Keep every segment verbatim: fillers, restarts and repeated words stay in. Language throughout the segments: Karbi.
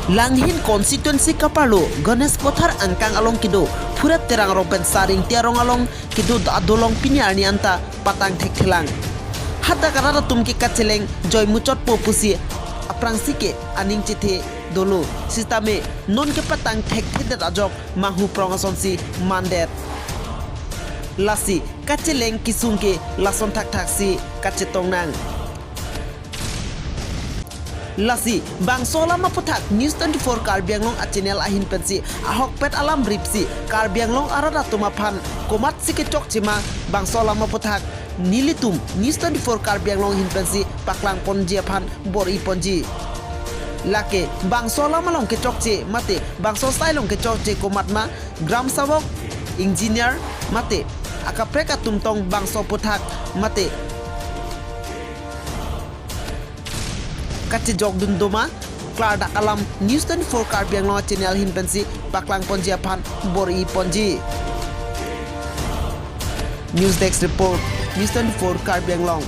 Langhin constituency kaparlo Ganesh Pathar angkang along kedo Phurep Terang arong pen Saring Terang along kedo adolong pini arni anta patang thekthelang. Hadak arat atum ke kacheleng joimuchotpo pusi aphrangsi ke aning chethe dolo. Sitame non kepatang thekthedet ajok manghu prong asonsi mandet. Lasi kacheleng kesung ke lason thakthaksi kachetong nang. Lasi bangso alam aputhak News twenty-four Karbi Anglong a channel ahin pensi ahokpet alam ripsi Karbi Anglong arat atum aphan komatsi kechokche ma, bangso alam aputhak nelitum News twenty-four Karbi Anglong ahin pensi paklang ponji aphan bor-i ponji. Lake bangso alam along kechokche mate bangso asai along kechokche komat ma, gram sabok, engineer mate akaprek atum tong bangso aputhak mate kachejokdun doma, klardak alam News twenty-four Karbi Anglong channel ahin pensi paklang ponji aphan bor-i ponji. News Desk Report, News twenty-four Karbi Anglong.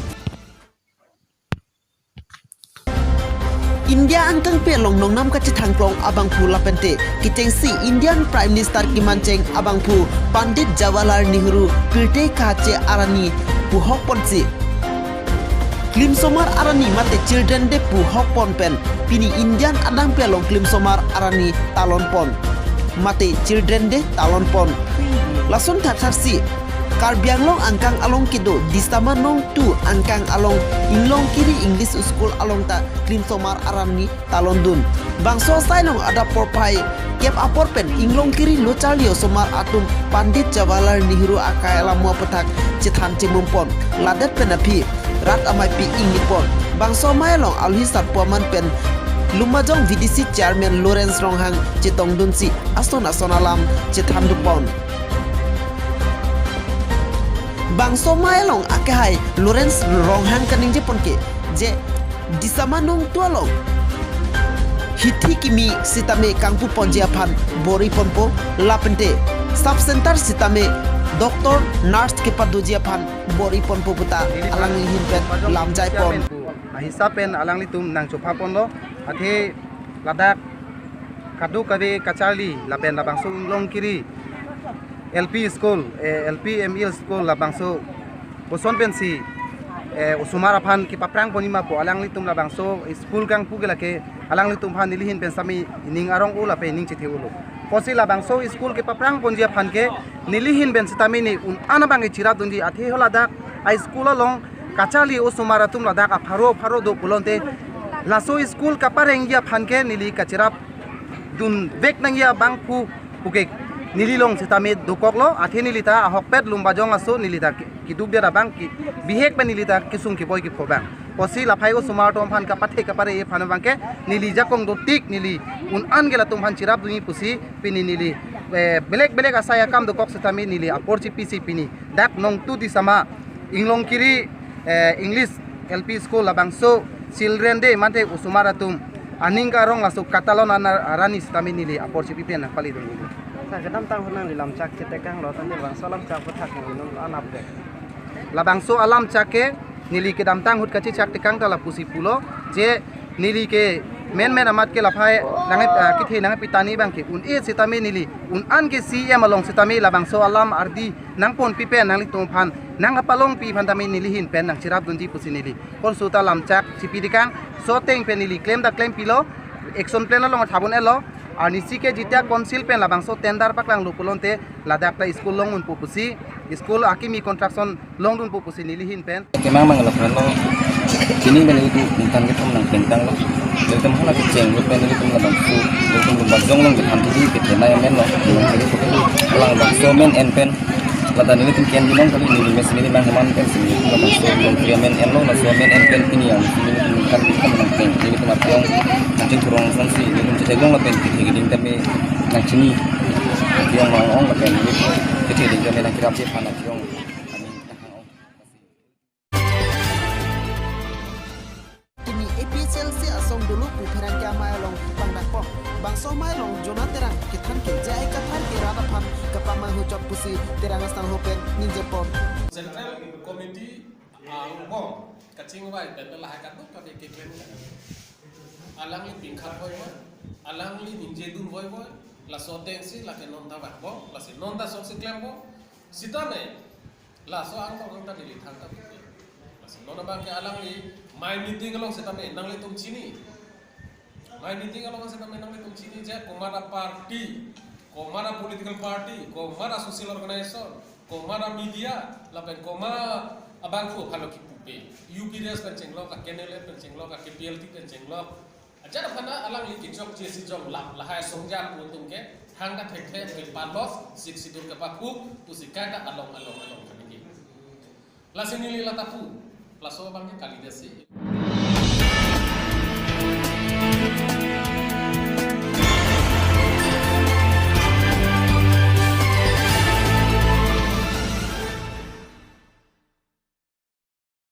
India angkangpi along nongnam kachethangklong abangphu lapente kechengsi Indian Prime Minister kemancheng abangphu Pandit Jawaharlal Nehru pirthe kache arni puhok ponsi klimsomar arni mate Children Day puhok pon pen pini Indian adangpi along klimsomar arni talon pon mate Children Day talon pon. Lason thakthaksi Karbi Anglong angkang along kedo Disama Nongtu angkang along Inglongkiri English School along ta klimsomar arni talondun. Bangso asai along adap porphai kep apor pen Inglongkiri lo charli osomar atum Pandit Jawaharlal Nehru akai alamo aputhak chethan chemum pon. Ladet pen aphi rat ameipi ingni pon. Bangso amei along alohi sarpo aman pen Lumbajong V D C Chairman Lawrence Ronghang chetongdunsi ason ason alam chethan dupon. Bangso amei along akehai Lawrence Ronghang kaningje pon ke je Disama Nongtu along hithi kimi sitame kangpu ponji aphan bor-i ponpo lapente sub center sitame doctor nurse kepadoji aphan bor-i ponpo puta alangli ahin pen lamjai pon. Ahisap pen alanglitum nangchopha ponlo, athe ladak kadokave kacharli lapen labangso Inglongkiri L P school, eh, L P M E school labangso koson pensi, eh, osomar aphan kepaphrang ponji ma pu alanglitum labangso school kangpu ke lake alanglitum aphan neli ahin pen sitame ining arong-o lapen ining chethe-olo. Pusi labangso school kepaphrang ponji aphan ke neli ahin pen sitame ne un-an abang ke chirap dunji, athe ho ladak a school along kacharli osomar atum ladak apharo pharo do pulote laso school kaparengji aphan ke neli kachirap dunvek nangji abangphu puke neli along sitame dokoklo, athe neli ta ahokpet Lumbajong aso neli ta ke-, keduk dia abang ke bihek pen neli ta kesung keboi kepho abang. Pusi laphai osomar atum aphan kapathe kapare aphan abang ke neli jakong dotik neli un-an ke latum aphan chirap dunji pusi pini neli, eh, belek belek asai akam dokok sitame neli apor chipisi pini dak Nongtu Disama Inglongkiri, eh, English L P school labangso Children Day mate osomar atum aning karong laso katalon ana arni sitame neli apor chipi pen nangpali dun. Sa kedamtang ahut nangli lamchak chetekanglo, tangte labangso alamchak aputhak nangli non anap de. Labangso alamchak ke neli kedamtang ahut kachechak tekang ta lapusi pulo je neli ke menmen amat ke laphai nang, ah, kethe nangpi tani abang ke un-e sitame neli un-an ke C M along sitame labangso alam ardi nangponpi pen nanglitum aphan nangkapalongpi aphan tame neli ahin pen nangchirap dunji pusi neli konsulta lamchak chipi tekang, so ateng pen neli klem ta klempilo, action plan along thabun elo, arnisi ke jitia council pen labangso tender paklanglo pulote ladak ta school longdunpo pusi, school akimi construction longdunpo pusi neli ahin pen. Kemang mang lo kran lo. Kini pen nelitum ningkan kethom nangpengtanglo. Nelitum hala kecheng lo pen nelitum labangso, nelitum Lumbajong along kethan thidi kethenei amen lo. Nelitum labangso amen en pen. Ladak nelitum ken binong kali neli mes neli mang heman pen si nelitum labangso Inglongkiri amen enlo, laso amen en pen pini ya nelitum ningkan kethom nangpeng. Nelitum apyong kaching kurong asonsi nelitum chethek long lapen kethe keding tame nangchini. Apyong long ong lapen nelitum kethe keding tame nangkirapji aphan apyong. Pini A P H L C asong dolo pu pherangke amei along pangdakpon. Bangso amei along Jona Terang kethan ke J I Kathar ke rat aphan kapamanghuchot pusi Terang asangho pen ningjepon. Central Committee, ah, angbong kachingvai pen lahai kadokave keklem. Alangli pingkhat hoi ma, Alangli ningje dun voivoi, laso atengsi lake non ta vangpo, lasi non ta sok si klempo, sitame laso angkong angta neli thangta pupe. Lasi non abang ke alangli mai meeting along sitame nanglitum chini. Mai meeting along sitame nanglitum chini je komat aparty, komat apolitical party, komat asocial organization, komat amedia, lapen komat abangphu aphan lo kipupe. U P D S pen chenglok, a K N L F pen chenglok, a K P L T pen chenglok. Ajat aphan ta alangli kechokche si jonglap, lahai asong atum ke thangta thekthe ke palos, sik sidur kepaphuk, pusi kaita along along along kaningje. Lasi neli lata pu, laso abang ke kalidetsi.